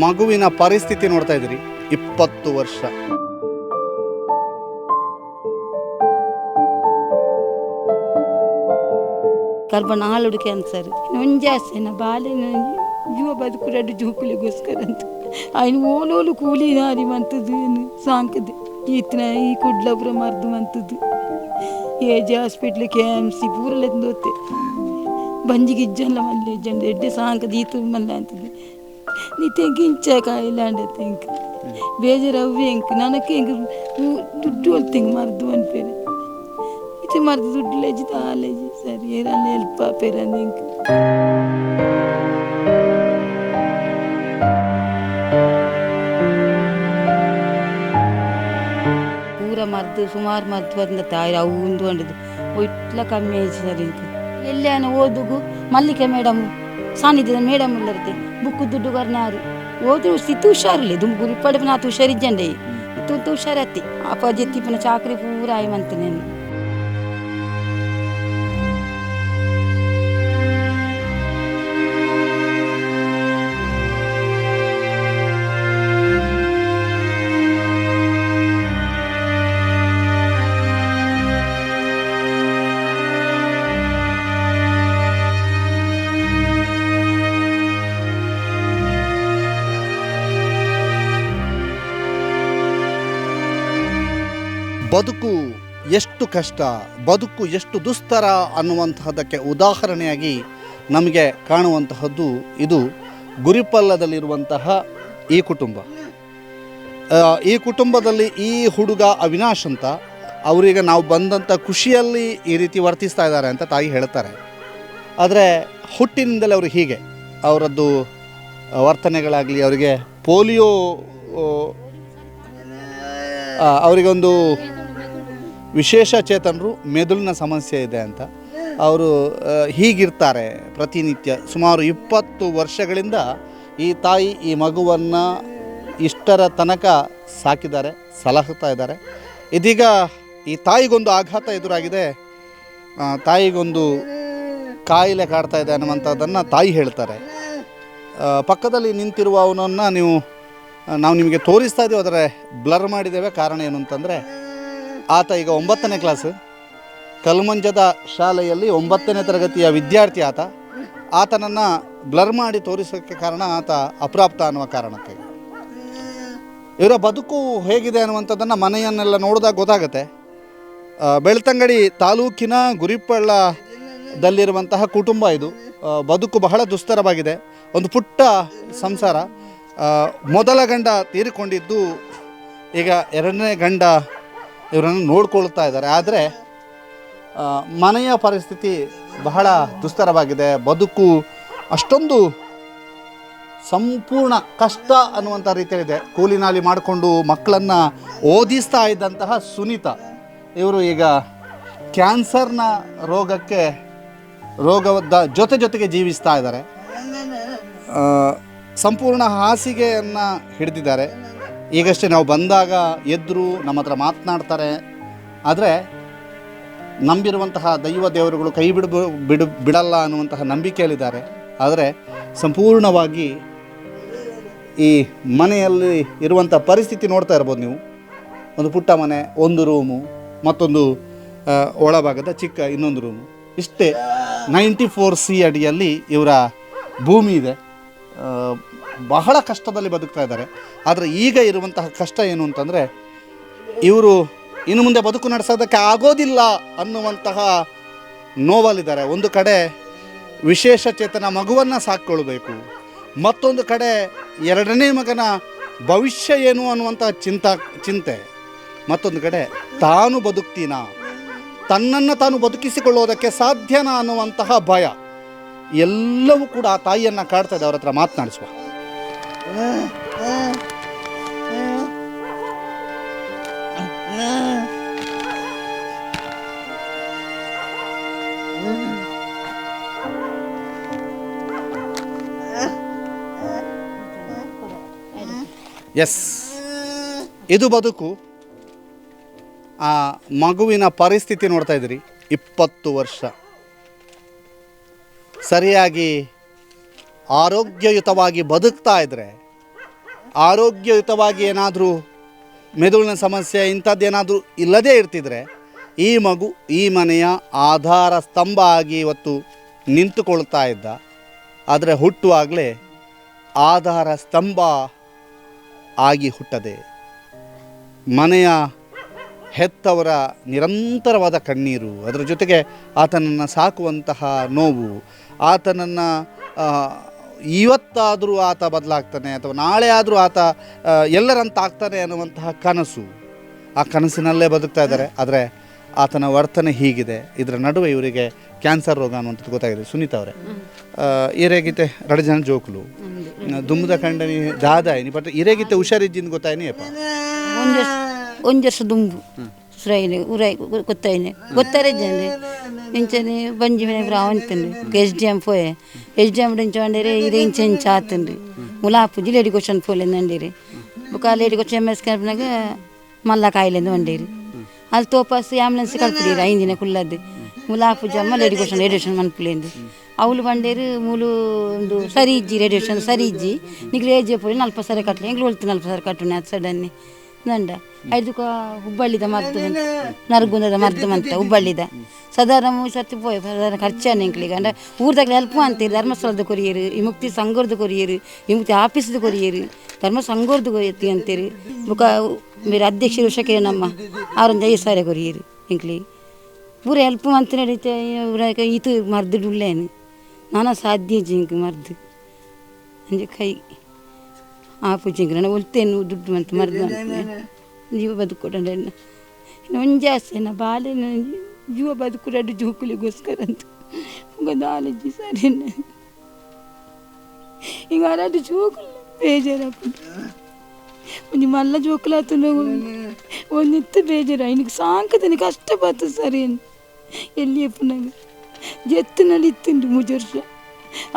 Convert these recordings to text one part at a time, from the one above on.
ಮಗುವಿನ ಪರಿಸ್ಥಿತಿ ನೋಡ್ತಾ ಇದ್ದೀರಿ, 20 ವರ್ಷ. ಕರ್ಬ ನಾಲುಡು ಕ್ಯಾನ್ಸರ್ ಒಂಜಾಸೆನ ಬಾಲೆನ ಜೀವ ಬದುಕು 2 ಜೋಕುಲಿಗೋಸ್ಕರ ಅಂತ ఆయన ಓಲೋಲು ಕೂಲಿ ನಾರಿ ಮಂತದ್ದು ಏನು ಸಾಂಕದೆ ಈತನ ಈ ಕುಡ್ಲಪುರ ಮರ್ದು ಮಂತದ್ದು A J hospital K M C ಪೂರಲೆಂದೋತೆ ಬಂಜಿಗೆ ಇಜ್ಜಲ್ಲ ಮಲ್ಲೆ ಇಜ್ಜಂಡ ಎಡ್ಡೆ ಸಾಂಕದ ಈತು ಮಲ್ಲ ಅಂತದ್ದು ನೀ ತೆಂಕ್ ಇಂಚ ಕಾಯಿಲಾಂಡ ತೆಂಕ್ ಬೇಜಾರು ಅವ್ವೆ ಎಂಕ್ ನನಕ್ಕೆ ಎಂಕ್ ದುಡ್ಡು ಹೊಲ್ತೆಂಗ್ ಮರ್ದು ಅನ್ಪೇರೆ ಇತ್ತೆ ಮರ್ದು ದುಡ್ಡು ಲೇಜಿ ತಾಲೇಜಿ ಸರಿ ಏರಲ್ಲ ಹೆಲ್ಪ್ ಆಪೇರ ಎಂಕ್. ಪೂರ ಮದ್ದು ಸುಮಾರು ಮದ್ದು ಬಂದ ತಾಯಿ ಅವು ಉಂದು ಅಂಡದು ಒಟ್ಲ ಕಮ್ಮಿ ಆಯ್ತು ಸರ್. ಇಂಕ ಎಲ್ಲಿ ಓದುಗು ಮಲ್ಲಿಕೆ ಮೇಡಮ್ ಸಾನ್ನಿಧ್ಯದ ಮೇಡಮ್ ಇಲ್ಲರ್ತೆ ಬುಕ್ಕು ದುಡ್ಡು ಬರ್ನಾರು ಓದು ಸ್ಥಿತಿ ಹುಷಾರಿಲ್ಲ ದುಂಬು ಗುರುಪಡೆ ನಾತು ಹುಷಾರಿಜ್ಜಂಡೆ ಇತ್ತು ಹುಷಾರತ್ತಿ ಅಪ್ಪ ಜೆತ್ತಿಪ್ಪನ ಚಾಕ್ರಿ ಪೂರ ಆಯ್ ನಾನು. ಬದುಕು ಎಷ್ಟು ಕಷ್ಟ, ಬದುಕು ಎಷ್ಟು ದುಸ್ತರ ಅನ್ನುವಂತಹದ್ದಕ್ಕೆ ಉದಾಹರಣೆಯಾಗಿ ನಮಗೆ ಕಾಣುವಂತಹದ್ದು ಇದು ಗುರಿಪಲ್ಲದಲ್ಲಿರುವಂತಹ ಈ ಕುಟುಂಬ. ಈ ಕುಟುಂಬದಲ್ಲಿ ಈ ಹುಡುಗ ಅವಿನಾಶ್ ಅಂತ, ಅವರೀಗ ನಾವು ಬಂದಂಥ ಖುಷಿಯಲ್ಲಿ ಈ ರೀತಿ ವರ್ತಿಸ್ತಾ ಇದ್ದಾರೆ ಅಂತ ತಾಯಿ ಹೇಳ್ತಾರೆ. ಆದರೆ ಹುಟ್ಟಿನಿಂದಲೇ ಅವರು ಹೀಗೆ, ಅವರದ್ದು ವರ್ತನೆಗಳಾಗಲಿ, ಅವರಿಗೆ ಪೋಲಿಯೋ, ಅವರಿಗೊಂದು ವಿಶೇಷ ಚೇತನರು, ಮೆದುಳಿನ ಸಮಸ್ಯೆ ಇದೆ ಅಂತ ಅವರು ಹೀಗಿರ್ತಾರೆ ಪ್ರತಿನಿತ್ಯ. ಸುಮಾರು 20 ವರ್ಷಗಳಿಂದ ಈ ತಾಯಿ ಈ ಮಗುವನ್ನು ಇಷ್ಟರ ತನಕ ಸಾಕಿದ್ದಾರೆ, ಸಲಹುತ್ತಾ ಇದ್ದಾರೆ. ಇದೀಗ ಈ ತಾಯಿಗೊಂದು ಆಘಾತ ಎದುರಾಗಿದೆ, ತಾಯಿಗೊಂದು ಕಾಯಿಲೆ ಕಾಡ್ತಾ ಇದೆ ಅನ್ನುವಂಥದ್ದನ್ನು ತಾಯಿ ಹೇಳ್ತಾರೆ. ಪಕ್ಕದಲ್ಲಿ ನಿಂತಿರುವ ಅವನನ್ನು ನಾವು ನಿಮಗೆ ತೋರಿಸ್ತಾ ಇದ್ದೀವಿ, ಆದರೆ ಬ್ಲರ್ ಮಾಡಿದ್ದೇವೆ. ಕಾರಣ ಏನು ಅಂತಂದರೆ, ಆತ ಈಗ 9ನೇ ಕ್ಲಾಸು, ಕಲ್ಮಂಜದ ಶಾಲೆಯಲ್ಲಿ 9ನೇ ತರಗತಿಯ ವಿದ್ಯಾರ್ಥಿ ಆತ. ಆತನನ್ನು ಬ್ಲರ್ ಮಾಡಿ ತೋರಿಸೋಕ್ಕೆ ಕಾರಣ ಆತ ಅಪ್ರಾಪ್ತ ಅನ್ನುವ ಕಾರಣಕ್ಕೆ. ಇವರ ಬದುಕು ಹೇಗಿದೆ ಅನ್ನುವಂಥದ್ದನ್ನು ಮನೆಯನ್ನೆಲ್ಲ ನೋಡಿದಾಗ ಗೊತ್ತಾಗುತ್ತೆ. ಬೆಳ್ತಂಗಡಿ ತಾಲೂಕಿನ ಗುರಿಪಳ್ಳದಲ್ಲಿರುವಂತಹ ಕುಟುಂಬ ಇದು. ಬದುಕು ಬಹಳ ದುಸ್ತರವಾಗಿದೆ. ಒಂದು ಪುಟ್ಟ ಸಂಸಾರ. ಮೊದಲ ಗಂಡ ತೀರಿಕೊಂಡಿದ್ದು, ಈಗ ಎರಡನೇ ಗಂಡ ಇವರನ್ನು ನೋಡ್ಕೊಳ್ತಾ ಇದ್ದಾರೆ. ಆದರೆ ಮನೆಯ ಪರಿಸ್ಥಿತಿ ಬಹಳ ದುಸ್ತರವಾಗಿದೆ. ಬದುಕು ಅಷ್ಟೊಂದು ಸಂಪೂರ್ಣ ಕಷ್ಟ ಅನ್ನುವಂಥ ರೀತಿಯಲ್ಲಿದೆ. ಕೂಲಿನಾಲಿ ಮಾಡಿಕೊಂಡು ಮಕ್ಕಳನ್ನು ಓದಿಸ್ತಾ ಇದ್ದಂತಹ ಸುನೀತಾ ಇವರು ಈಗ ಕ್ಯಾನ್ಸರ್ನ ರೋಗದ ಜೊತೆ ಜೊತೆಗೆ ಜೀವಿಸ್ತಾ ಇದ್ದಾರೆ. ಸಂಪೂರ್ಣ ಹಾಸಿಗೆಯನ್ನು ಹಿಡಿದಿದ್ದಾರೆ. ಈಗಷ್ಟೇ ನಾವು ಬಂದಾಗ ಎದ್ರು ನಮ್ಮ ಹತ್ರ ಮಾತನಾಡ್ತಾರೆ. ಆದರೆ ನಂಬಿರುವಂತಹ ದೈವ ದೇವರುಗಳು ಕೈ ಬಿಡಲ್ಲ ಅನ್ನುವಂತಹ ನಂಬಿಕೆಯಲ್ಲಿದ್ದಾರೆ. ಆದರೆ ಸಂಪೂರ್ಣವಾಗಿ ಈ ಮನೆಯಲ್ಲಿ ಇರುವಂಥ ಪರಿಸ್ಥಿತಿ ನೋಡ್ತಾ ಇರ್ಬೋದು ನೀವು. ಒಂದು ಪುಟ್ಟ ಮನೆ, ಒಂದು ರೂಮು, ಮತ್ತೊಂದು ಒಳಭಾಗದ ಚಿಕ್ಕ ಇನ್ನೊಂದು ರೂಮು, ಇಷ್ಟೇ. 94C ಅಡಿಯಲ್ಲಿ ಇವರ ಭೂಮಿ ಇದೆ. ಬಹಳ ಕಷ್ಟದಲ್ಲಿ ಬದುಕ್ತಾ ಇದ್ದಾರೆ. ಆದರೆ ಈಗ ಇರುವಂತಹ ಕಷ್ಟ ಏನು ಅಂತಂದರೆ, ಇವರು ಇನ್ನು ಮುಂದೆ ಬದುಕು ನಡೆಸೋದಕ್ಕೆ ಆಗೋದಿಲ್ಲ ಅನ್ನುವಂತಹ ನೋವಲ್ಲಿದ್ದಾರೆ. ಒಂದು ಕಡೆ ವಿಶೇಷ ಚೇತನ ಮಗುವನ್ನು ಸಾಕ್ಕೊಳ್ಬೇಕು, ಮತ್ತೊಂದು ಕಡೆ ಎರಡನೇ ಮಗನ ಭವಿಷ್ಯ ಏನು ಅನ್ನುವಂತಹ ಚಿಂತೆ, ಮತ್ತೊಂದು ಕಡೆ ತಾನು ಬದುಕ್ತೀನಾ, ತನ್ನನ್ನು ತಾನು ಬದುಕಿಸಿಕೊಳ್ಳೋದಕ್ಕೆ ಸಾಧ್ಯನಾ ಅನ್ನುವಂತಹ ಭಯ ಎಲ್ಲವೂ ಕೂಡ ಆ ತಾಯಿಯನ್ನು ಕಾಡ್ತಾ ಇದೆ. ಅವ್ರ ಹತ್ರ ಮಾತನಾಡಿಸುವ. ಎಸ್, ಇದು ಬದುಕು. ಆ ಮಗುವಿನ ಪರಿಸ್ಥಿತಿ ನೋಡ್ತಾ ಇದ್ದೀರಿ. 20 ವರ್ಷ, ಸರಿಯಾಗಿ ಆರೋಗ್ಯಯುತವಾಗಿ ಬದುಕ್ತಾ ಇದ್ದರೆ ಆರೋಗ್ಯಯುತವಾಗಿ ಏನಾದರೂ ಮೆದುಳಿನ ಸಮಸ್ಯೆ ಇಂಥದ್ದೇನಾದರೂ ಇಲ್ಲದೇ ಇರ್ತಿದ್ರೆ ಈ ಮಗು ಈ ಮನೆಯ ಆಧಾರ ಸ್ತಂಭ ಆಗಿ ಇವತ್ತು ನಿಂತುಕೊಳ್ತಾ ಇದ್ದ. ಆದರೆ ಹುಟ್ಟುವಾಗಲೇ ಆಧಾರ ಸ್ತಂಭ ಆಗಿ ಹುಟ್ಟದೆ ಮನೆಯ ಹೆತ್ತವರ ನಿರಂತರವಾದ ಕಣ್ಣೀರು, ಅದರ ಜೊತೆಗೆ ಆತನನ್ನು ಸಾಕುವಂತಹ ನೋವು, ಆತನನ್ನು ಇವತ್ತಾದರೂ ಆತ ಬದಲಾಗ್ತಾನೆ ಅಥವಾ ನಾಳೆ ಆದರೂ ಆತ ಎಲ್ಲರಂತಾಗ್ತಾನೆ ಅನ್ನುವಂತಹ ಕನಸು, ಆ ಕನಸಿನಲ್ಲೇ ಬದುಕ್ತಾ ಇದ್ದಾರೆ. ಆದರೆ ಆತನ ವರ್ತನೆ ಹೀಗಿದೆ. ಇದರ ನಡುವೆ ಇವರಿಗೆ ಕ್ಯಾನ್ಸರ್ ರೋಗ ಅನ್ನುವಂಥದ್ದು ಗೊತ್ತಾಗಿದೆ. ಸುನೀತಾ ಅವರೇ, ಇರೇಗಿತೆ ಎರಡು ಜನ ಜೋಕುಲು ದುಮ್ಮದ ಕಂಡನಿ ದಾದಾಯಿನಿ, ಬಟ್ ಇರೇಗಿತೆ ಹುಷಾರಿಜ್ಜಿಂದ ಗೊತ್ತಾಯ್ನಿ ಅಪ್ಪ. ಒಂದು ವರ್ಷ ದುಂಬು ಸುರೈನೆ ಉರಾಯ್ ಗೊತ್ತಾಯ್ನೆ ಗೊತ್ತಾರೆ ಜನ ಇಂಚನೆ ಬಂಜಿ ಮನೆ ರಾವಂತಂಡ್ರಿ S D M ಪೋಯೆ S D M ಇಂಚ వండేరి ఇది ಇಂಚ ಇಂಚ ಆತಂಡ್ರಿ ಮುಲಾಪುಜಿ ಲೇಡಿ ಕ್ವಶನ್ ಪೋಲೆಂದು ಬೊಕ lady question M S ಕ್ಯಾಂಪ್ನಾಗ ಮಲ್ಲ ಕಾಯಿಲೆಂದು వండేರಿ ಅಲ್ಲಿ ತೋಪಾಸ್ ಆಂಬುಲೆನ್ಸ್ ಕಳ್ಪಿಡೀರಿ ಐದು ದಿನ ಕುಲ್ಲದ್ದು ಮುಲಾಪುಜಿ ಅಮ್ಮ lady question radiation ಮನ್ಪುಲೇಂದು ಅವಳು ಬಂಡೇರು ಮೂಲು ಒಂದು ಸರಿ ಇಜ್ಜಿ ರೇಡಿಯೇಷನ್ ಸರಿ ಇಜ್ಜಿ ನಿಗ್ಲು ಏಜ್ ಪೋಲಿ ನಲ್ಪ ಸರಿ ಕಟ್ಟಲಿ ಎಂಗ್ಲು ಒಲ್ತು ನಲ್ಪ ಸರಿ ಕಟ್ಟುನೆ ಅದು ಸಡನ್ನಿ ನಂಡ ಐದಕ್ಕ ಹುಬ್ಬಳ್ಳಿದ ಮದ್ದು ನರಗುಂದದ ಮದ್ದು ಮಂತ ಹುಬ್ಬಳ್ಳಿದ ಸಾಧಾರಣ ಮೂರು ಸರ್ತಿ ಪೋಯ್ ಸಾಧಾರಣ ಖರ್ಚಾನೆ ಎಂಕ್ಲಿಗೆ ಅಂದ್ರೆ ಊರ್ದಾಗಲ ಹೆಲ್ಪ್ ಅಂತೀರಿ ಧರ್ಮಸ್ಥಳದ ಕೊರಿಯರು ವಿಮುಕ್ತಿ ಸಂಘದ ಕೊರಿಯರು ವಿಮುಕ್ತಿ ಆಫೀಸ್ದ ಕೊರಿಯರು ಧರ್ಮ ಸಂಘದ ಕೊರಿಯತಿ ಅಂತೀರಿ ಬುಕ್ಕ ಬೇರೆ ಅಧ್ಯಕ್ಷರು ಶಕೀರನಮ್ಮ ಆರೊಂದು 5 ಸಾವಿರ ಕೊರಿಯರು ಎಂಕ್ಲಿ ಪೂರ ಹೆಲ್ಪ್ ಅಂತ ನಡೀತೆ. ಈತು ಮರ್ದು ಉಳ್ಳೇನು ನಾನಾ ಸಾಧ್ಯ ಜಿಂಕ್ ಮರ್ದು ಅಂಜೆ ಕೈ ಆಪು ಜಿಂಕ್ ನಾನು ಒಲ್ತೇನು ದುಡ್ಡು ಮಂತ ಮರ್ದು ಜೀವ ಬದುಕೊಡಂಡ ಒಂಜೆ ಆಸೆ ನಾ ಬಾಲೆ ಜೀವ ಬದುಕುರಡು ಜೋಕುಲಿಗೋಸ್ಕರ ಅಂತ ದಾಲಜ್ಜಿ ಸರಿ ಈಗ ಅರಡು ಜೋಕುಲು ಬೇಜಾರಾಪುಂಡು ಒಂಜಿ ಮಲ್ಲ ಜೋಕುಲಾತುಂಡು ಒಂದಿತ್ತು ಬೇಜಾರು ಐನಿಗೆ ಸಾಂಕದನಿ ಕಷ್ಟ ಪಾತು ಸರಿ ಎಲ್ಲಿ ಎಪ್ಪುನಾಗ ಜೆತ್ತು ನಡಿತ್ತುಂಡು ಮೂಜು ವರ್ಷ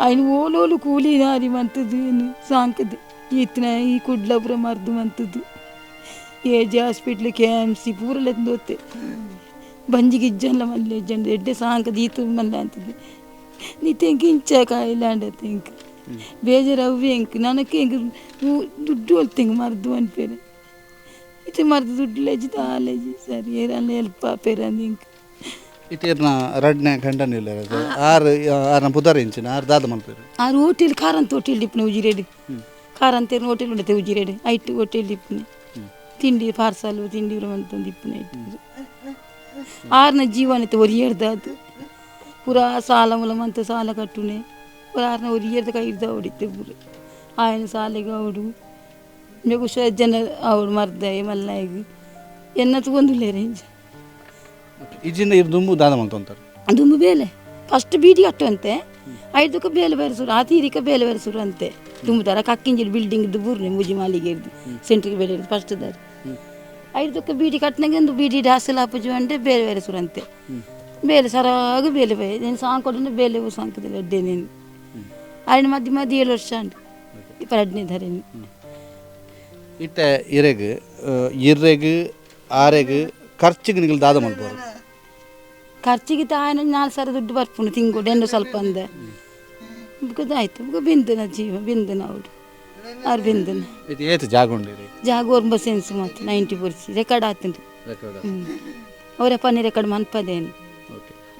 ఆయన ಓಲೋಲು ಕೂಲಿ ನಾರಿ ಮಂತದ್ದು ಏನು ಸಾಂಕದು ಈತನ ಈ ಕುಡ್ಲಪುರ ಮರ್ದು ಮಂತದ್ದು A J hospital K M C ಪೂರಲ್ಲ ದೋತೆ ಬಂಜಿಗೆ ಇಜ್ಜಲ್ಲ ಮಲ್ಲೆ ಇಜ್ಜಂಡ ಎಡ್ಡೆ ಸಾಂಕದ ಈತು ಮಲ್ಲ ಅಂತದ್ದು ನೀ ತೆಂಕ ಇಂಚ ಕಾಯಿಲಾಂಡ ತೆಂಕ್ ಬೇಜಾರು ಅವ್ವೆ ಎಂಕ್ ನನಕ್ಕೆ ಎಂಕ್ ದುಡ್ಡು ಹೊಲ್ತೆಂಗ್ ಮರ್ದು ಅನ್ಪೇರೆ ಇತ್ತೆ ಮರ್ದು ದುಡ್ಡು ಲೆಜ್ಜಿ ದಾಲೆಜ್ಜಿ ಸರಿ ಏರಲ್ಲ ಹೆಲ್ಪ್ ಆಪೇರ ಅಂದ್ ಎಂಕ್ ಇತ್ತೇರ್ನ ರಡ್ನೆ ಗಂಡನ ಇಲ್ಲ ಆರು ಆರ್ನ ಪುದರ್ ಇಂಚಿನ ಆರು ದಾದ ಮಲ್ಪೇರು ಆರು ಹೋಟೆಲ್ ಕಾರಂತ ಹೋಟೆಲ್ ಡಿಪ್ಪನೆ ಉಜಿರೇಡು ಕಾರಂತೇರು ಹೋಟೆಲ್ ಉಂಡತೆ ಉಜಿರೇಡು ಐಟು ಹೋಟೆಲ್ ಡಿಪ್ಪನೆ ತಿಂಡಿ ಪಾರ್ಸಲ್ ತಿಂಡಿ ಅಂತಂದು ಇಪ್ಪನೆ ಇಟ್ಟು ಆರ್ನ ಜೀವನತೆ ಒರಿಯರ್ದಾದು ಪೂರಾ ಸಾಲ ಮೂಲ ಮಂತ ಸಾಲ ಕಟ್ಟುನೆ ಪೂರ ಆರ್ನ ಒರಿಯರ್ದ ಕೈ ಇರ್ದ ಹೊಡಿತೆ ಪೂರ ఆయన ಸಾಲಿಗೆ ಅವಡು ಮೇಗು ಜನ ಅವಡು ಮರ್ದಾಯಿ ಮಲ್ಲಾಯಿಗೆ ಎನ್ನ ತಗೊಂಡುಲ್ಲೇರೆ ಇಜ್ಜಿಂದ ಇರು ದುಂಬು ದಾದ ಮಂತಂತಾರೆ ದುಂಬು ಬೇಲೆ ಫಸ್ಟ್ ಬೀಡಿ ಕಟ್ಟುವಂತೆ ಐದಕ್ಕೆ ಬೇಲೆ ಬೇರೆ ಆ ತೀರಿಕ ಬೇಲೆ ಬೇರೆ ಸುರು ಅಂತೆ ತುಂಬುದಾರ ಕಕ್ಕಿಂಜಿಡ್ ಬಿಲ್ಡಿಂಗ್ ಬೂರ್ನೆ ಮುಜಿ ಮಾಲಿಗೆ ಇರ್ದು ಸೆಂಟ್ರಿಗೆ ಬೇಲೆ ಇರ್ದು ಫಸ್ಟ್ ದಾರ ಐದಕ್ಕೆ ಬೀಡಿ ಕಟ್ಟನಾಗೆ ಒಂದು ಬೀಡಿ ಹಾಸಲ್ ಹಾಪುಜಿ ಅಂಡೆ ಬೇರೆ ಬೇರೆ ಸುರಂತೆ ಬೇಲೆ ಸರಾಗ ಬೇಲೆ ಬೇರೆ ನೀನು ಸಾಂಕೊಡು ಬೇಲೆ ಸಾಂಕದಿಲ್ಲ ಅಡ್ಡೆ ನೀನು ఆయన ಮಧ್ಯೆ ಮಧ್ಯೆ 7 ವರ್ಷ ಉಂಟು ಇಪ್ಪ ಧರೇನು ಇತ್ತೆ ಇರೆಗ್ ಇರ್ರೆಗ್ ಆರೆಗ್ ಖರ್ಚಿಗೆ ನಿಗಲ್ ದಾದ ಮಲ್ಬೋದು ಖರ್ಚಿಗೆ ತಾಯನ 4 ಸಾವಿರ ದುಡ್ಡು ಬರ್ಪುಂಡು ತಿಂಗಳು ಎಂಡು ಸ್ವಲ್ಪ ಅಂದ ಆಯ್ತು ಬಿಂದನ ಜೀವ ಬಿಂದನ ಅವಳು ಆರು ಬಿಂದನ ಇದು ಏತು ಜಾಗ ಉಂಡು ಜಾಗ ಒಂಬ ಸೆನ್ಸ್ ಮತ್ತು 90 ರೆಕಾರ್ಡ್ ಆತುಂಡು ಅವರ ಪನ್ನಿ ರೆಕಾರ್ಡ್ ಮನ್ಪದೇನು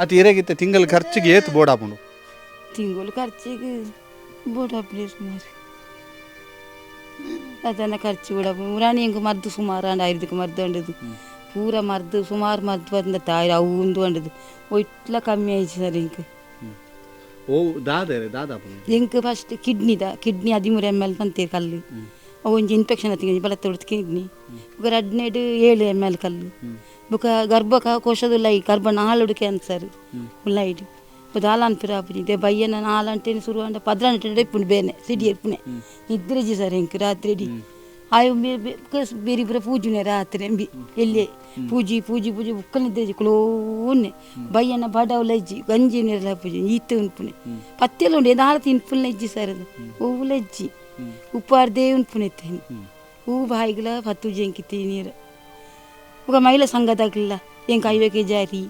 ಅದು ಇರೆಗಿತ್ತೆ ತಿಂಗಳು ಖರ್ಚಿಗೆ ಏತು ಬೋರ್ಡ್ ಆಪುಂಡು ತಿಂಗಳು ಖರ್ಚಿಗೆ ಬೋರ್ಡ್ ಆಪುಂಡು ಸುಮಾರು ಅದನ್ನು ಖರ್ಚು ಕೂಡ ರಾಣಿ ಹೆಂಗೆ ಮದ್ದು ಸುಮಾರು ಅಂಡ್ ಐದಕ್ಕೆ ಮದ್ದು ಅಂಡದು ಪೂರ ಮದ್ದು ಸುಮಾರು ಮದ್ದು ಬಂದ ತಾಯಿ ಅವು ಒಂದು ಅಂಡದು ಒಟ್ಲ ಕಮ್ಮಿ ಆಯ್ತು ಸರ್ ಇಂಕ್ ಓ ದಾದ ದಾದ ಎಂಕ್ ಫಸ್ಟ್ ಕಿಡ್ನಿದ ಕಿಡ್ನಿ 13 ml ಬಂತೇರು ಕಲ್ಲು ಅವು ಒಂಜಿ ಇನ್ಫೆಕ್ಷನ್ ಆತು ಬಲತ್ತ ಹೊಡ್ತು ಕಿಡ್ನಿ ಬೊಕ ರಡ್ನೇಡು 7 ml ಕಲ್ಲು ಬೊಕ ಗರ್ಭ ಕೋಶದ ಈ ಗರ್ಭ ನಾಳುಡು ಕ್ಯಾನ್ಸರ್ ಉಲ್ಲೈಡು ದಾಲ ಅನ್ಪಿರ ಆಪುಜಿ ಬಯ್ಯನ 4 ಗಂಟೆ ಶುರು ಅಂಡ 14 ಗಂಟೆ ಇಪ್ಪುಂಡು ಬೇನೆ ಸಿಡಿ ಇಪ್ಪುನೆ ನಿದ್ರೆಜಿ ಸರ್ ಎಂಕ್ ರಾತ್ರಿ ಇಡೀ ಆಯು ಬೇರೆ ಪೂರ ಪೂಜುನೆ ರಾತ್ರಿ ಎಂಬಿ ಎಲ್ಲಿ ಪೂಜಿ ಪೂಜಿ ಪೂಜಿ ಬುಕ್ಕಲ್ ನಿದ್ರೆಜಿ ಕ್ಲೋನೆ ಬಯ್ಯನ ಬಡವ್ ಲಜ್ಜಿ ಗಂಜಿ ನೀರಲ್ಲ ಪೂಜೆ ಈತ ಉನ್ಪುನೆ ಪತ್ತೆಲ್ಲ ಉಂಡು ನಾಳೆ ತಿನ್ಪುಲ್ ಲಜ್ಜಿ ಸರ್ ಅದು ಹೂವು ಲಜ್ಜಿ ಉಪ್ಪಾರ್ದೇ ಉನ್ಪುನೆ ತೇನು ಹೂ ಬಾಯಿಗಳ ಪತ್ತು ಜಂಕಿ ನೀರು ಬೊಕ ಮಹಿಳಾ ಸಂಘದಾಗಲಿಲ್ಲ ಎಂಕ್ 50 ಜಾರಿ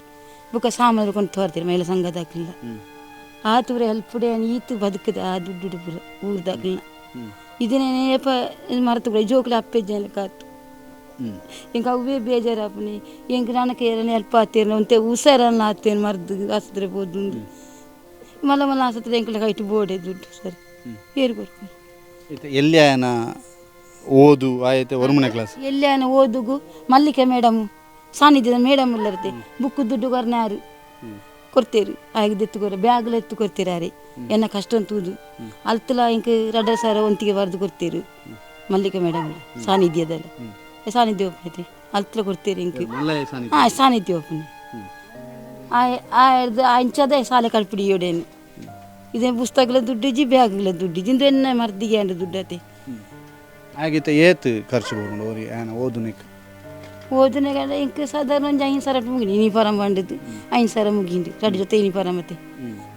ಬೊಕ ಸಾಮಾನು ಕೊಂಡು ತೋರ್ತೀರಿ ಮಹಿಳಾ ಸಂಘದಾಗಲಿಲ್ಲ ಆ ತೂರ ಹೆಲ್ಪುಡೆ ಈತು ಬದುಕದ ಆ ದುಡ್ಡು ಪೂರ ಊರ್ದಾಗಲಿಲ್ಲ ಇದನ್ನೇ ಮರೆತು ಜೋಕುಲು ಅಪ್ಪೆಜ್ಜನ ಕಾತು ಎಂಕ ಅವೇ ಬೇಜಾರಾಪನೆ ಎಂಕ ನನಗೆ ಹೆಲ್ಪ್ ಆತೇನೆ ಒಂತೆ ಹುಷಾರನ್ನ ಆತೇನೆ ಮರ್ದು ಆಸ್ಪತ್ರೆ ಹೋದು ಮಲ್ಲ ಮಲ್ಲ ಆಸ್ಪತ್ರೆ ಎಂಕಲ ಕೈಟು ಬೋಡೆ ದುಡ್ಡು ಸರ್ ಏರು ಕೊಡ್ತಾರೆ. ಎಲ್ಲಿ ಆಯನ ಓದು ಆಯ್ತು ಒರ್ಮನೆ ಕ್ಲಾಸ್ ಎಲ್ಲಿ ಆಯನ ಓದುಗು ಮಲ್ಲಿಕೆ ಮೇಡಮ್ ಸಾನ್ನಿಧ್ಯದ ಮೇಡಮ್ ಇಲ್ಲರ್ತೆ ಬುಕ್ ದುಡ್ಡು ಕೊರ್ನೆ ಯಾರು ಕೊಡ್ತೇರು ಆಗ ಎತ್ತು ಬ್ಯಾಗ್ಲ ಎತ್ತು ಕೊಡ್ತೀರಾರೆ ಎನ್ನ ಕಷ್ಟ ತೂದು ಅಲ್ತಲ ಇಂಕ 2,500 ಒಂತಿಗೆ ಬರೆದು ಕೊಡ್ತೀರು ಮಲ್ಲಿಕೆ ಮೇಡಮ್ ಸಾನ್ನಿಧ್ಯದಲ್ಲ ಸಾನ್ನಿಧ್ಯ ಓಪನ್ ಅಲ್ತಲ ಕೊಡ್ತೀರಿ ಇಂಕ ಹಾಂ ಸಾನ್ನಿಧ್ಯ ಓಪನ್ ಅಂಚದೇ ಸಾಲೆ ಕಲ್ಪಿಡಿಯೋಡೇನು ಇದೇ ಪುಸ್ತಕಲ ದುಡ್ಡಿಜಿ ಬ್ಯಾಗ್ಲ ದುಡ್ಡಿಜಿ ಇಂದು ಎನ್ನ ಮರ್ದಿಗೆ ಅಂಡ ದುಡ್ಡತೆ ಆಗಿತ್ತೆ ಏತು ಖರ್ಚು ಬೋರ್ಕೊಂಡು ಆಯನ ಓದುನಿಕ್ ಓದನೆಗೆ ಇಂಕ ಸಾಧಾರಣ ಒಂಜಿ 5,000 ಮುಗಿನಿ ಯೂನಿಫಾರಮ್ ಬಂಡದ್ದು 5,000 ಮುಗಿಂಡು ರಡ್ಡು ಜೊತೆ ಯೂನಿಫಾರಮ್ ಮತ್ತೆ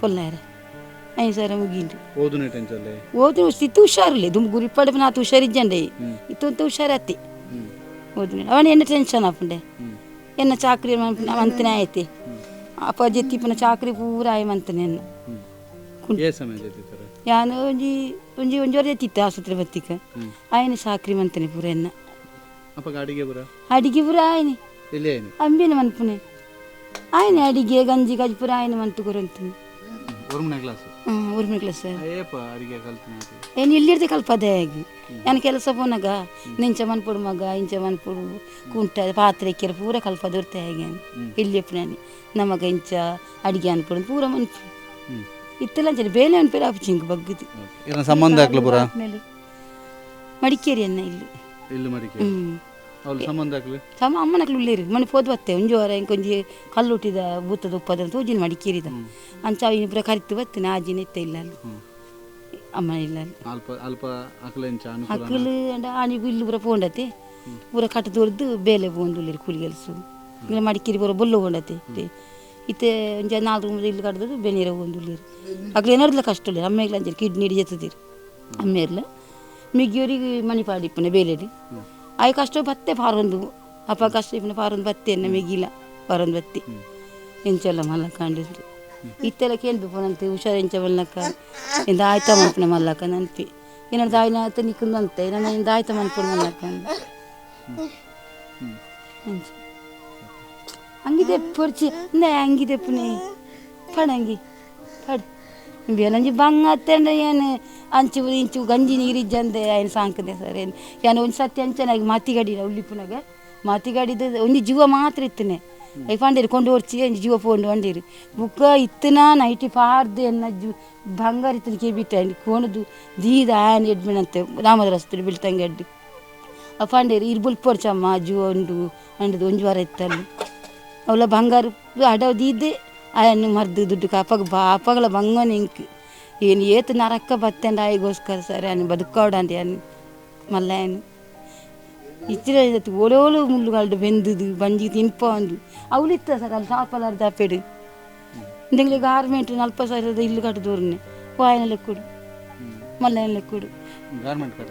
ಪೊಲ್ಲಾರ 5,000 ಮುಗಿಂಡು ಓದುನೆ ಟೆನ್ಷನ್ ಓದು ಸ್ಥಿತಿ ಹುಷಾರಿಲ್ಲ ದುಂಬು ಗುರಿಪಾಡ ನಾತು ಹುಷಾರಿಜ್ಜಂಡೆ ಇತ್ತಂತ ಹುಷಾರತ್ತೆ ಓದುನೆ ಅವನ ಎನ್ನ ಟೆನ್ಷನ್ ಆಪುಂಡೆ ಎನ್ನ ಚಾಕ್ರಿ ಮಂತನೆ ಆಯ್ತೆ ಅಪ್ಪ ಜೆತ್ತಿಪ್ಪನ ಚಾಕ್ರಿ ಪೂರ ಆಯ್ ಮಂತನೆ ಎನ್ನ ಯಾನು ಒಂಜಿ ಒಂಜಿ ಒಂಜೋರೆ ಜೆತ್ತಿತ್ತು ಆಸ್ಪತ್ರೆ ಬತ್ತಿಕ ಆಯನ ಚಾಕ್ರಿ ಮಂತನೆ ಪೂರ ಎನ್ನ ಅಡಿಗೆ ಪೂರ ಆಯನೆ ಅಂಬಿನ ಮನ್ಪುನೆ ಆಯನೆ ಅಡಿಗೆ ಗಂಜಿ ಗಜ್ ಪೂರ ಆಯನ ಮಂತು ಕೊರಂತೀನಿ. ಒರ್ಮನೆ ಕ್ಲಾಸ್ ಏನು ಇಲ್ಲಿರ್ದೆ ಕಲ್ಪದೆ ಆಗಿ ನಾನು ಕೆಲಸ ಪೋನಾಗ ನಿಂಚ ಮನ್ಪುಡು ಮಗ ಇಂಚ ಮನ್ಪುಡು ಕುಂಟ ಪಾತ್ರೆ ಕೆರೆ ಪೂರ ಕಲ್ಪದ ಹೇಗೆ ಇಲ್ಲಿ ನಾನು ನಮಗ ಇಂಚ ಅಡಿಗೆ ಅನ್ಪುಡು ಪೂರ ಮನ್ಪು ಇತ್ತೆಲ್ಲ ಅಂಚನೆ ಬೇಲೆ ಅನ್ಪೇರು ಆಪುಚಿಂಗ್ ಬಗ್ಗದು ಸಂಬಂಧ ಮಡಿಕೇರಿ ಅನ್ನ ಇಲ್ಲಿ ಹ್ಞೂ ಅಮ್ಮನಕ್ಲು ಉಳ್ಳೇರು ಮನೆ ಪೋದು ಬತ್ತೆ ಒಂಜಿ ವಾರ ಇಂಕೊಂಜಿ ಕಲ್ಲುಟ್ಟಿದ ಬೂತದ ಉಪ್ಪದ ತೋಜಿನ ಮಡಿಕೇರಿದ ಅಂಚ ಪೂರ ಕರಿತು ಬತ್ತೇನೆ ಆಜಿನ ಇತ್ತ ಇಲ್ಲ ಅಲ್ಲಿ ಅಮ್ಮ ಇಲ್ಲ ಅಕ್ಕಲು ಅಂಡ ಆನಿಗೂ ಇಲ್ಲಿ ಪೂರ ಪೋಂಡತೆ ಪೂರ ಕಟ್ಟು ತೋರ್ದು ಬೇಲೆ ಪೋಂದು ಉಳ್ಳೇರು ಕೂಲಿ ಕೆಲಸ ಇಲ್ಲ ಮಡಿಕೇರಿ ಪೂರ ಬೊಲ್ಲು ಪೋಂಡತೆ ಇತ್ತೆ ಒಂಜಿ 4 ರೂಮ್ ಇಲ್ಲಿ ಕಡ್ದದು ಬೆನೀರ ಒಂದು ಉಳ್ಳೇರು ಅಕ್ಲು ಏನಾರ್ಲ ಕಷ್ಟ ಉಳ್ಳೇರು ಅಮ್ಮೆಗ್ಲ ಅಂಚೆ ಕಿಡ್ನಿ ಹಿಡಿಯತ್ತದಿರು ಅಮ್ಮೇರ್ಲ ಮಿಗ್ಗಿಯವರಿಗೆ ಮಣಿ ಪಾಡಿಪ್ಪನೆ ಬೇಲೆಡು ಆಯ್ ಕಷ್ಟ ಬತ್ತೆ ಪಾರೊಂದು ಅಪ್ಪ ಕಷ್ಟ ಇಪ್ಪನ ಪಾರೊಂದು ಬತ್ತೆ ಎನ್ನ ಮಿಗಿಲ್ಲ ಪಾರೊಂದು ಬತ್ತೆ ಎಂಚೆಲ್ಲ ಮಲ್ಲಕ್ಕ ಇತ್ತೆಲ್ಲ ಕೇಳ್ಬೇಕು ನಂತೆ ಹುಷಾರು ಎಂಚ ಮಲ್ಲಕ್ಕ ಇಂದ ಆಯ್ತಾ ಮನ್ಪುನ ಮಲ್ಲಕ್ಕ ನನ್ಪಿ ಏನಾದ್ರು ಆಯ್ನ ಆತ ನಿಕ್ಕಂದಂತೆ ನನ್ನ ಇಂದ ಆಯ್ತಾ ಮನ್ಪುನ ಮಲ್ಲಕ್ಕ ಅಂಗಿದೆ ಪೊರ್ಚಿ ನೇ ಅಂಗಿದೆ ಪುನಿ ಪಡಂಗಿ ಪಡ್ ಬೇಲಂಜಿ ಬಂಗ ಅತ್ತಂಡ ಏನು ಅಂಚು ಇಂಚು ಗಂಜಿ ನೀರಿಜ್ಜಂದೆ ఆయన ಸಾಂಕದೆ ಸರ್ ಏನು ಯಾನು ಒಂದು ಸತ್ಯ ಅಂಚನಾಗಿ ಮಾತಿಗಡಿನ ಉಳ್ಳಿಪುನಾಗ ಮಾತಿಗಡಿದ ಒಂಜಿ ಜೀವ ಮಾತ್ರ ಇತ್ತನೆ I ಪಂಡೇರು ಕೊಂಡು ಹೊರ್ಚಿ ಒಂಜಿ ಜೀವ ಪೋಂಡು ಬಂಡೇರು ಬುಕ್ಕ ಇತ್ತನ ನೈಟಿ ಪಾರ್ದು ಎನ್ನ ಜು ಬಂಗಾರ ಇತ್ತನ ಕೆಬಿಟ್ಟ ಕೋಣದು ದೀದ ಆಯನ ಎಡ್ಮಿನಂತೆ ರಾಮದ ಬೀಳ್ತಂಗೆ ಅಡ್ಡು ಆ ಪಂಡೇರು ಇರು ಬುಲ್ಪೊರ್ಚಮ್ಮ ಜೀವ ಉಂಡು ಅಂಡದು ಒಂಜಿ ವಾರ ಇತ್ತಲ್ಲಿ ಅವಳ ಬಂಗಾರ ಅಡವದಿದ್ದೆ ಆಯನ್ನು ಮರ್ದು ದುಡ್ಡು ಅಪ್ಪಗ ಬಾ ಅಪ್ಪಗಲ ಬಂಗನ ಇಂಕ್ ಏನು ಏತು ನರಕ್ಕ ಬತ್ತಂಡ ಆಯಿಗೋಸ್ಕರ ಸರ್ ಅನ್ನು ಬದುಕೋಡಂడి ಅನ್ನು ಮಲ್ಲ ಇಚ್ಚಿರ ಓಲೋಲು ಮುಳ್ಳುಗಾಲ್ಡು ಬೆಂದುದು ಬಂಜಿ ತಿನ್ಪ ಒಂದು ಅವಳು ಇತ್ತ ಸರ್ ಅಲ್ಲಿ ಸಾಪಲಾರ್ದ ಅಪ್ಪೆಡು ಇಂದಂಗ್ಲಿ ಗಾರ್ಮೆಂಟ್ 40,000 ಇಲ್ಲು ಕಟ್ಟದೋರ್ನೆ ವಾಯನ ಲೆಕ್ಕುಡು ಮಲ್ಲಯನ ಲೆಕ್ಕುಡು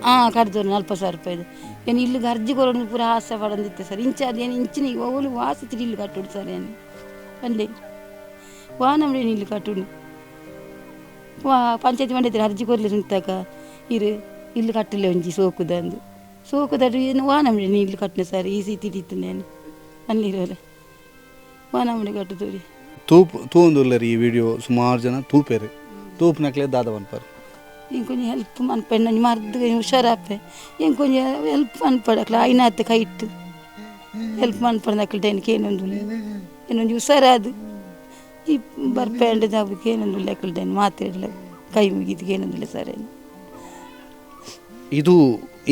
ಹಾಂ ಕಟ್ಟದೋರ್ನೆ 40,000 ರೂಪಾಯಿದು ಏನು ಇಲ್ಲು ಅರ್ಜಿ ಕೊರೋಣ ಪೂರ ಆಸೆ ಪಡಂದಿತ್ತೆ ಸರ್ ಇಂಚ ಅದೇನು ಇಂಚಿನ ಅವಳು ವಾಸತಿ ಇಲ್ಲು ಕಟ್ಟುಡು ಸರ್ ಏನು ಅಲ್ಲಿ ವಾ ನಮ್ಮನೆ ಇಲ್ಲು ಕಟ್ಟುಡು ವಾ ಪಂಚಾಯತಿ ಮಾಡಿದ್ರೆ ಅರ್ಜಿ ಕೊರ್ಲಿ ಸುಂತಾಕ ಇರು ಇಲ್ಲು ಕಟ್ಟಲೆ ಒಂಜಿ ಸೋಕುದಂದು ಸೋಕುದಡು ಏನು ವಾ ನಮ್ಮನೆ ಇಲ್ಲು ಕಟ್ಟನೆ ಸರ್ ಈ ಸೀತಿ ಇತ್ತು ನಾನು ಅಲ್ಲಿರೋಲ್ಲ ವಾ ನಮ್ಮನೆ ಕಟ್ಟುದೋರಿ ತೂಪ್ ತೂಂದುಲ್ಲರಿ ಈ ವಿಡಿಯೋ ಸುಮಾರು ಜನ ತೂಪೇರು ತೂಪ್ನಕ್ಲೆ ದಾದ ಪನ್ಪರ್ ಇಂಕೊಂಚ ಹೆಲ್ಪ್ ಮನ್ಪೆ ನಂಜಿ ಮರ್ದು ಹುಷಾರಾಪೆ ಇಂಕೊಂಚ ಹೆಲ್ಪ್ ಮನ್ಪಡಕ್ಲ ಐನಾತ್ ಕೈಟ್ಟು ಹೆಲ್ಪ್ ಮನ್ಪಡಕ್ಲ ಟೈನ್ಗೆ ಏನೊಂದು ಏನೊಂದು ಹುಷಾರಾದು ಈ ಬರ್ಪೆ ಅಂಡದ ಏನೊಂದು ಲೆಕ್ಕಲ್ ಟೈನ್ ಮಾತ್ರೆ ಇಲ್ಲ ಕೈ ಮುಗಿದಕ್ಕೆ ಏನೊಂದಿಲ್ಲ ಸರ್. ಇದು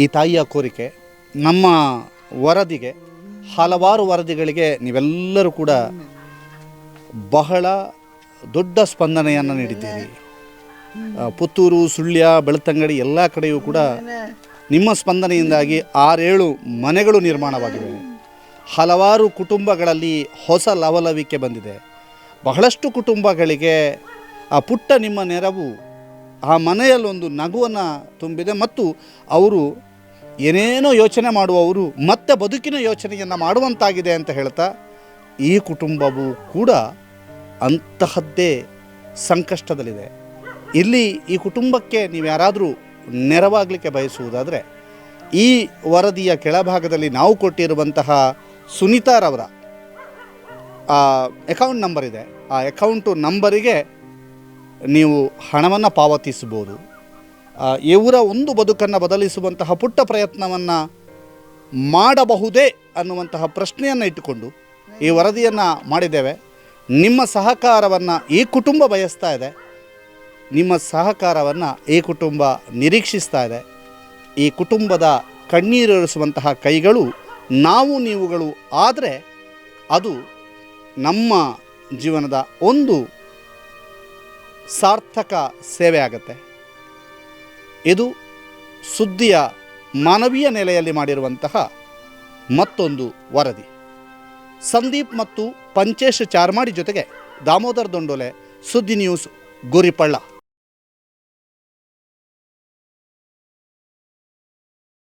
ಈ ತಾಯಿಯ ಕೋರಿಕೆ. ನಮ್ಮ ವರದಿಗೆ, ಹಲವಾರು ವರದಿಗಳಿಗೆ ನೀವೆಲ್ಲರೂ ಕೂಡ ಬಹಳ ದೊಡ್ಡ ಸ್ಪಂದನೆಯನ್ನು ನೀಡಿದ್ದೀರಿ. ಪುತ್ತೂರು, ಸುಳ್ಯ, ಬೆಳ್ತಂಗಡಿ ಎಲ್ಲ ಕಡೆಯೂ ಕೂಡ ನಿಮ್ಮ ಸ್ಪಂದನೆಯಿಂದಾಗಿ 6-7 ಮನೆಗಳು ನಿರ್ಮಾಣವಾಗಿವೆ. ಹಲವಾರು ಕುಟುಂಬಗಳಲ್ಲಿ ಹೊಸ ಲವಲವಿಕೆ ಬಂದಿದೆ. ಬಹಳಷ್ಟು ಕುಟುಂಬಗಳಿಗೆ ಆ ಪುಟ್ಟ ನಿಮ್ಮ ನೆರವು ಆ ಮನೆಯಲ್ಲೊಂದು ನಗುವನ್ನು ತುಂಬಿದೆ. ಮತ್ತು ಅವರು ಏನೇನೋ ಯೋಚನೆ ಮಾಡುವವರು ಮತ್ತೆ ಬದುಕಿನ ಯೋಚನೆಯನ್ನು ಮಾಡುವಂತಾಗಿದೆ ಅಂತ ಹೇಳ್ತಾ, ಈ ಕುಟುಂಬವೂ ಕೂಡ ಅಂತಹದ್ದೇ ಸಂಕಷ್ಟದಲ್ಲಿದೆ. ಇಲ್ಲಿ ಈ ಕುಟುಂಬಕ್ಕೆ ನೀವು ಯಾರಾದರೂ ನೆರವಾಗಲಿಕ್ಕೆ ಬಯಸುವುದಾದರೆ ಈ ವರದಿಯ ಕೆಳಭಾಗದಲ್ಲಿ ನಾವು ಕೊಟ್ಟಿರುವಂತಹ ಸುನೀತಾರವರ ಅಕೌಂಟ್ ನಂಬರ್ ಇದೆ. ಆ ಅಕೌಂಟು ನಂಬರಿಗೆ ನೀವು ಹಣವನ್ನು ಪಾವತಿಸ್ಬೋದು. ಇವರ ಒಂದು ಬದುಕನ್ನು ಬದಲಿಸುವಂತಹ ಪುಟ್ಟ ಪ್ರಯತ್ನವನ್ನು ಮಾಡಬಹುದೇ ಅನ್ನುವಂತಹ ಪ್ರಶ್ನೆಯನ್ನು ಇಟ್ಟುಕೊಂಡು ಈ ವರದಿಯನ್ನು ಮಾಡಿದ್ದೇವೆ. ನಿಮ್ಮ ಸಹಕಾರವನ್ನು ಈ ಕುಟುಂಬ ಬಯಸ್ತಾ ಇದೆ, ನಿಮ್ಮ ಸಹಕಾರವನ್ನು ಈ ಕುಟುಂಬ ನಿರೀಕ್ಷಿಸ್ತಾ ಇದೆ. ಈ ಕುಟುಂಬದ ಕಣ್ಣೀರಿಸುವಂತಹ ಕೈಗಳು ನಾವು ನೀವುಗಳು ಆದರೆ ಅದು ನಮ್ಮ ಜೀವನದ ಒಂದು ಸಾರ್ಥಕ ಸೇವೆ ಆಗುತ್ತೆ. ಇದು ಸುದ್ದಿಯ ಮಾನವೀಯ ನೆಲೆಯಲ್ಲಿ ಮಾಡಿರುವಂತಹ ಮತ್ತೊಂದು ವರದಿ. ಸಂದೀಪ್ ಮತ್ತು ಪಂಚೇಶ್ ಚಾರ್ಮಾಡಿ ಜೊತೆಗೆ ದಾಮೋದರ್ ದೊಂಡೋಲೆ, ಸುದ್ದಿ ನ್ಯೂಸ್, ಗುರಿಪಳ್ಳ.